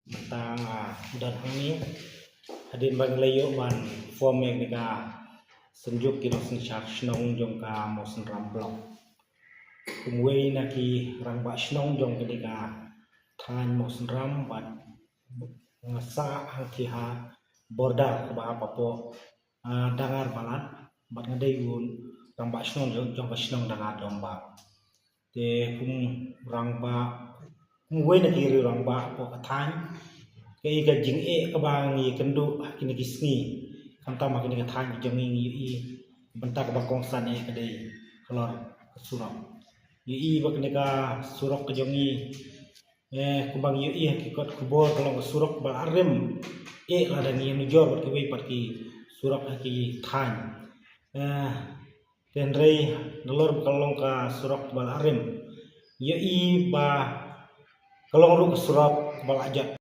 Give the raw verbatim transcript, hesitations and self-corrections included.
Mynta nga don hangne hadien ba ngi la ïoh ban form ïa kane ka Synjuk ki Nongsynshar Shnong jong ka Mawsynram Block. Kum uwei na ki rangbah shnong jong kane ka thaiñ Mawsynram bad nga sah hangtei ha border kaba hap hapoh Dangar Balat bad nga dei u rangbah shnong jong ka shnong Dangar Dombah. Te kum rangbah, kum uwei na ki riew rangbah hapoh ka thaiñ, kaei ka jingeh kaba ngi ïakynduh ha kine ki sngi, khamtam ha kine ki thaiñ ki jong ngi, ngi ïohi bynta kaba kongsan eh ka dei halor ka surok. Ïohi ba kane ka surok ka jong ngi, eh, kumba ngi ïohi ha ki kot khubor ka long ka surok ba la rim eh lada ngi nujor bad kiwei pat ki surok ha ki thaiñ. Eh, te hynrei nalor ba ka long ka surok ba la rim, ïohi ba ka long ruh ka surok ba la jot